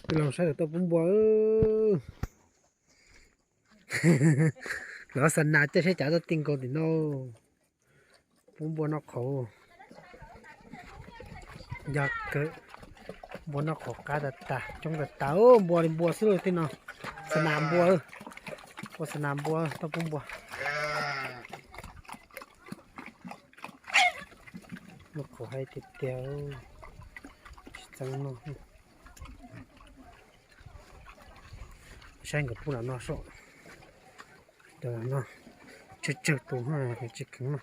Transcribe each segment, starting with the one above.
Peb los saib lawv tuaj pub npua. Lawv xa nas caij tsheb cav tuaj ti nkaus tim no. Pub npua noj qhauv. Yog kawg, npua noj qhauv qab tas tas, coob tas tas, npua li npua xwb lawm tej no. Xa nas npua, ua xa nas npua tuaj pub npua. Noj qhauv hais tiag tiag, tsis txeeb noj. Saib nkawd pub lam no soj. Cov no tsawg tsawg tus, tsis kheev no.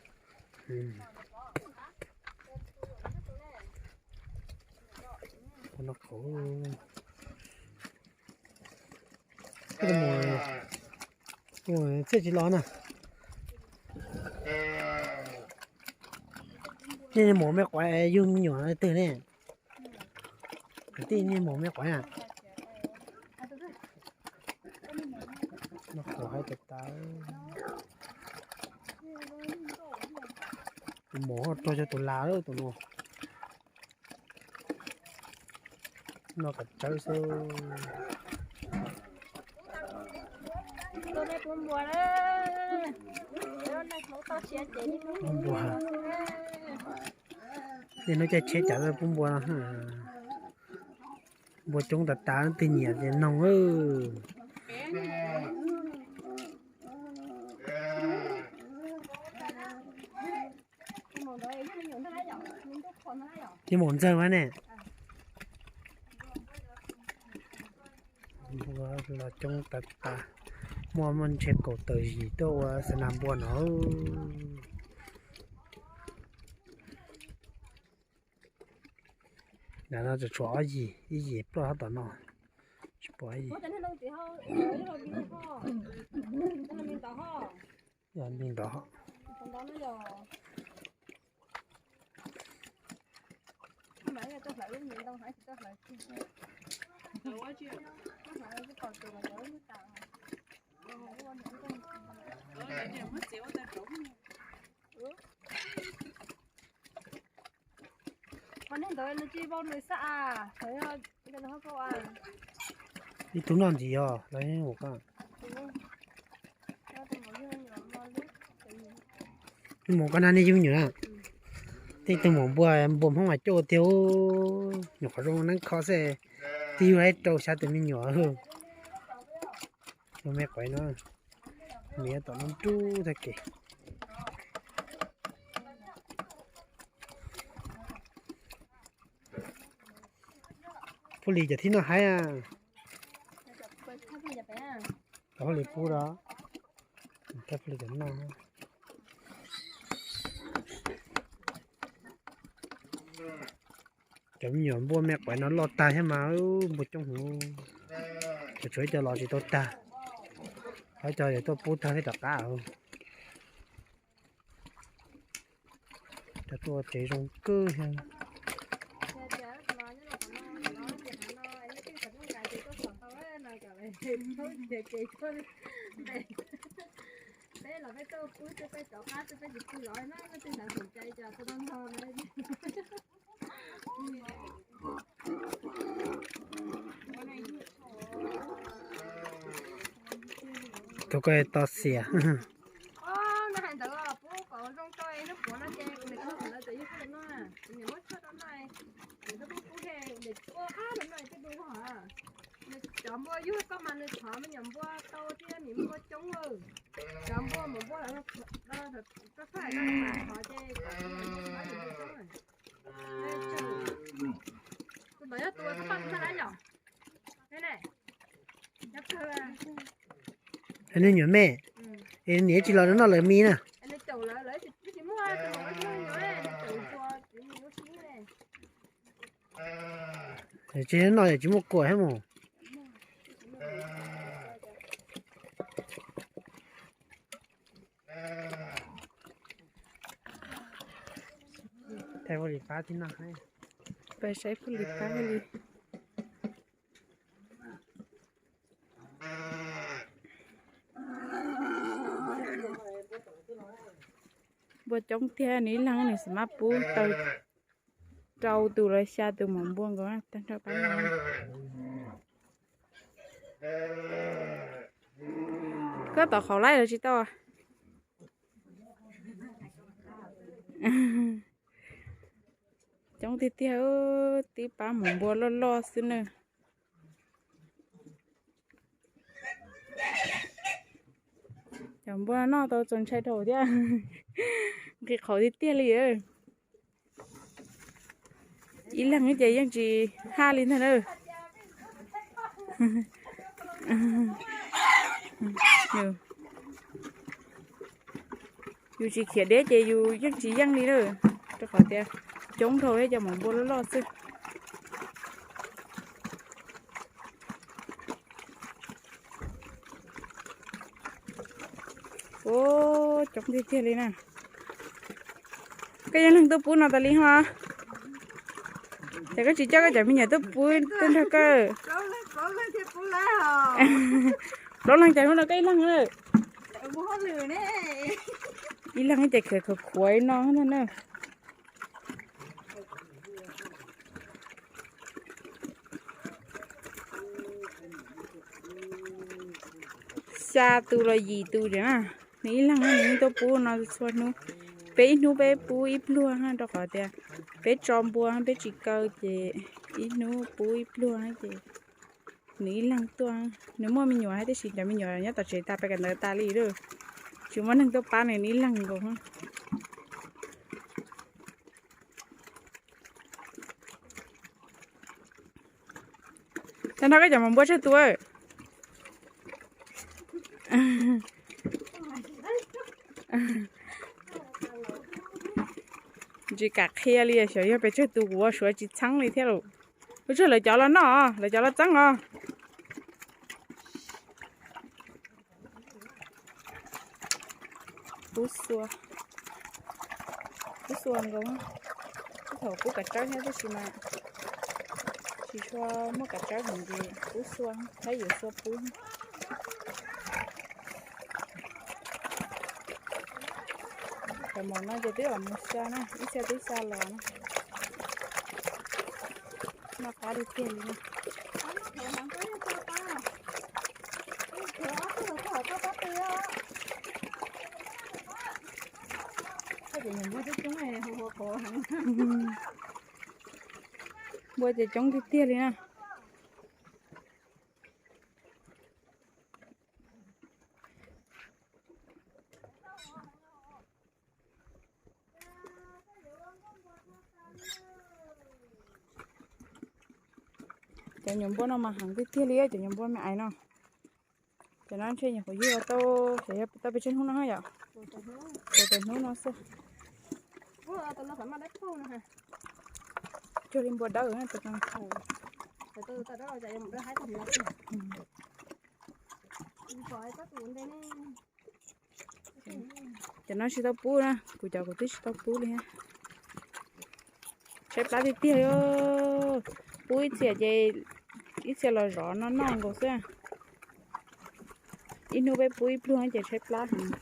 Noj qhauv. Txhiaj tsis los na. Nej mus me quav yug me nyuam twg ne? Kwv tij, nej mus me quav na. Noj qhauv hais tas tas. Tus maum rau cov tus las lawm tus no. Noj kom tsawb xwb. Pub npua. Tej no caij tsheb cav pub npua no. Npua coob tas tas, twg nyiam ces noog. Ces maum ntxawg mas ne. Npua los coob tas tas, muaj muaj ntshe kaum tawm yim tuaj ua xa nas npua no. Ntawm no tseem tshuav ob yim, ib yim ploj hab tom no. Tsis pom ib yim. Yog li ntawd. Qhov nej ntawd nws tsis vau nws xab as, ib tug noj ntxiv os, los mus ko na, nej yug me nyuam na. Tej tug maum npua, npua Hmoob mas coj tiag, nyuam qhuav zoo neeb kho xwb, twb yug laib rau xya tus me nyuam. Yog me quav no, miv tom no nrub tag kev. Phub Lis cov thib noj haib. Phub Lis pub da, Phub Lis cov noj. Cov me nyuam npua me quav no loj tag thiab mas, npua coob heev. Cov tshuav ib co los tsis tau tag, ho ib co yuav tuaj pub tag thiab rov qab. Cov tuaj tsev zoo kawg thiab. Tus ko to xiam. Cov npua yug koj mas nws thov me nyuam npua tau thiab, nws npua coob. Cov npua mus npua lawm, koj thov ces tus ntawd yog tus koj poj tus ntag yom? Nws nyuam me, niam tsis los noj lawv me na. Tsis noj tsis muaj quas thiab mus. Thaij Phub Lis pab tib no, pab saib Phub Lis pab li. Npua coob tiag, nws ib leeg nws xam maj pub tau rau tus los xya tus maum npua nkaus tag nrho pab no. Koj tom qhaum laib los tsis tau? Coob tiag tiag, twb pab mus npua loj loj xwb na. Cov npua noj tau txaus ntshai dhau thiab. Nqhis qhaum tiag tiag li. Ib leeg ces yeej tsis haj li ntag na. Yus tsis khiav deb ces yus yeej tsis yeej li na, rau qhov tias coob dhau thiab cov maum npua loj loj xwb. Ua coob tiag tiag li na. Koj yeej leeg tuaj pub no tas li ho. Ces koj tsis coj koj cov me nyuam tuaj pub tuaj nrog koj. Plaub leeg ces hnub no koj ib leeg na. Ib leeg ces khav khav khuav no ntag na. Xya tus los yim tus na. Nws ib leeg nws yeej tuaj pub no txhua hnub. Peb ib hnub peb pub ib pluag, rau qhov tias peb tso npua peb tsis kaw ces ib hnub pub ib pluag ces nws ib leeg tuaj. Nws muaj me nyuam thiab tiam sis cov me nyuam nyob tom tsev tas pais kawm ntawv tas li lawm. Tsis muaj neeg tuaj pab nws, nws ib leeg nkaus. Tag nrho koj cov maum npua tsawg tus? Tsis kam qhia li, xyov yog pes tsawg tus kuv ua suav tsis txheeb li thiab lauj. Ua tsuag lawv cov los noj, lawv cov los txeeb os. Pub xua, pub xua nkaus. Thaum pub kav tsawb thiab tab sis mas tsis tshua muaj kav tsawb heev ces pub xua, thiab yuav xua pub. Cov maum no ces twb los mus xa na, ib txhia twb xa los na. Noj qab tiag tiag li na. Npua ces coob tiag tiag li na. Cov nyuam npua no mas heev tiag tiag li, cov nyuam npua me ais no. Cov no ntshe nyuam qhuav yug tau, xyov yog tau pes tsawg hnub no yom. Tau pes hnub no xwb. Cuag li npua dawb. Cov no tsis tau pub na, kuv cov kuv twb tsis tau pub li. Tshaib plab tiag tiag. Pub ib txhia ces ib txhia los zov noj noj nkaus xwb. Ib hnub peb pub ib pluag ces tshaib plab heev.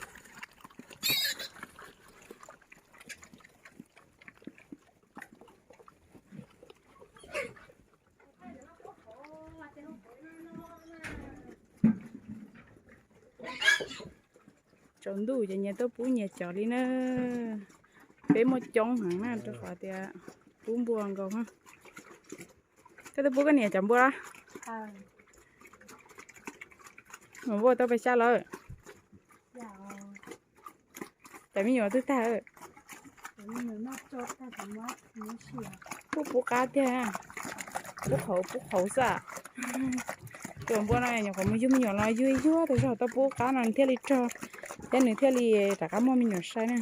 Tsaus ntuj ces nyias tuaj pub nyias cov li na. Peb muaj coob heev na rau qhov tias pub npua nkaus. Koj tuaj pub koj niam cov npua. Mus npua tau pes xya lawm. Cov me nyuam twb tag. Pub pub qab tiag. Pub qhauv pub qhauv xwb. Tus npua no nyuam qhuav mus yug me nyuam los yug ib yuag tas zog tau pub qab no nws thiaj li rog, thiab nws thiaj li rov qab muaj me nyuam sai na.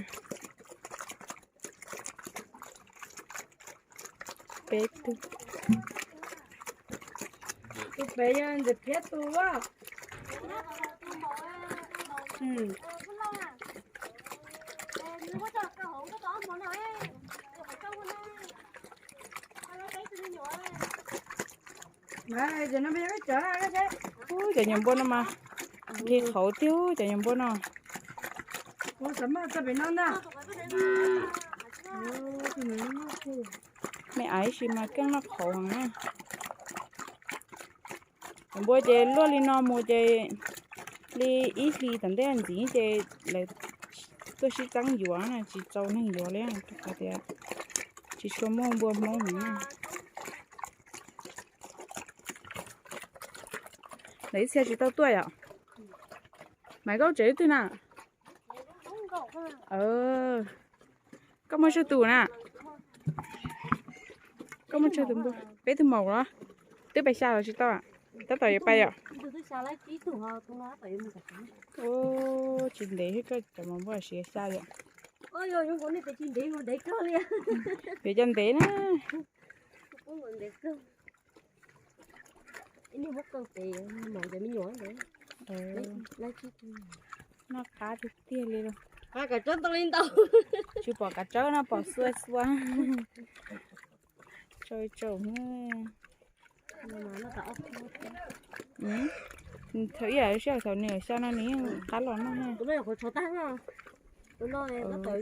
Peb tug. Tus pem yog ntawm Phiab tus. Cov nyuam npua no mas nqhis qhauv tiag cov nyuam npua no. Me ais sis mas keej noj qhauv heev na. Cov npua ces luaj li no mus ces Li ib hlis tom ntej ntxiv ces lawv tuaj sib txeeb yuav na, tsis txaus neeg yuav li, rau qhov tias tsis tshua muaj npua Hmoob heev na. Lawv ib txhia tsis tau tuaj yom? Maiv Kaub tsev twg na? Koj muaj tsawg tus na? Koj muaj tsawg tus npua? Peb tug maum los? Twb pais xya los tsis tau? Tab tom yuav pais yom? Tsis ntev thiab, koj cov maum npua siav xya yom? Yuav cov ntev na. Noj qab tiag tiag li lauj. Tsis pom kav tsawb no, pom xua xua. Tsau tsau. Thaum ib yam sij hawm thaum nws xya no nws yeej qab los noj.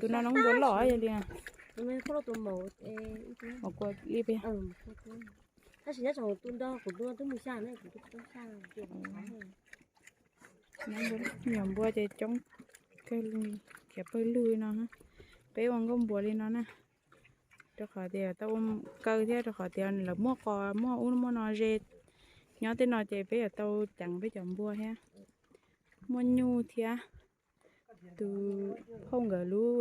Tus no noob npua loj yog li. Mas kua li pes. Nyuam npua ces coob kawg li, khiav pawg lug li no. Peb ua nkauj npua li no na, rau qhov tias tau ua kaw thiab rau qhov tias lawv muaj qos muaj ub muaj no ze nyob tej no ces peb yuav tau ceev peb cov npua thiab. Muaj nyuj thiab. Tus phauj nkawd lub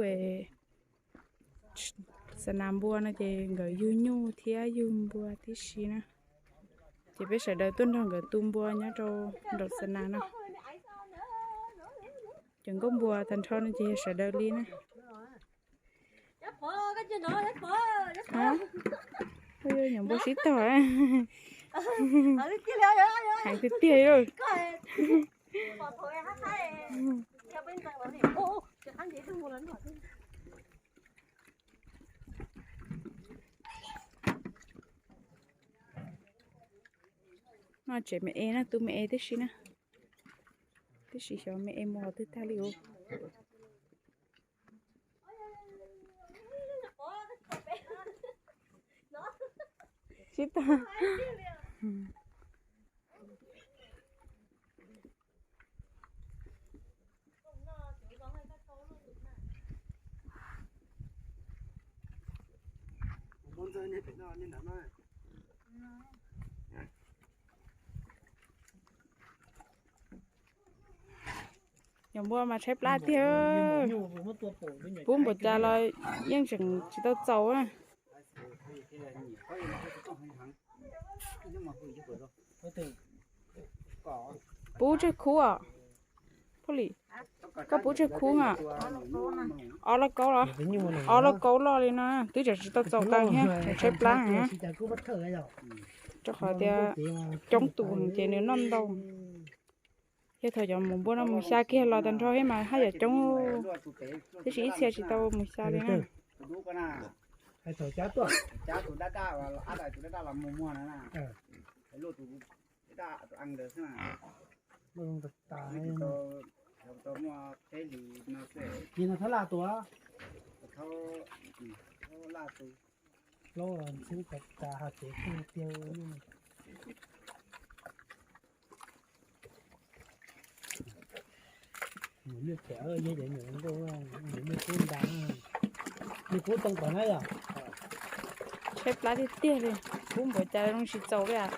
xa nas npua no ces nkawd yug nyuj thiab yug npua tib si na. Ces peb sawv daws tuaj nrog nkawd tu npua nyob rau nraum xa nas no. Cov nkauj npua tag nrho no ces yog sawv daws li na. Nyuam npua sib tog. Heev tiag tiag li. No tsev me es na, tu me es tib si na. Tib si xyov me es mus qhov twg tag li os. Sib tog. Nyuam npua mas tshaib plab tiag. Pub npaum cas los yeej tseem tsis tau txaus na. Pub tsawg khub os? Phauj Lis, koj pub tsawg khub os? Ob lauj kaub los? Ob lauj kaub loj li no twb tseem tsis tau txaus qee thiab, tshaib plab na. Rau qhov tias coob tus ces nws noj ntau. Yog thaum cov maum npua no mus xya kiag los tag nrho thiab mas haj yam coob, tiam sis ib txhia tsis tau mus xya li na. Tshaib plab tiag tiag li, pub npaum cas zoo tsis txaus li as.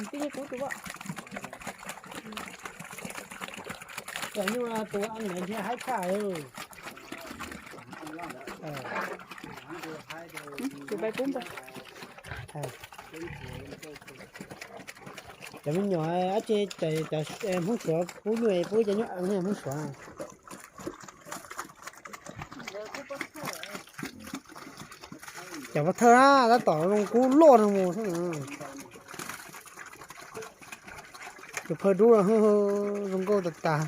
Tij pub tus as. Nyuj tus thiaj haib tshaj. Tus pais pub npua. Cov me nyuam ab tsi, cov Hmoob Suav pub nyuj es pub cov nyuj eev Hmoob Suav. Cov pov thawj na tab tom zoo kub loj no mus xwb. Tus phawj dub zoo nkauj tas tas.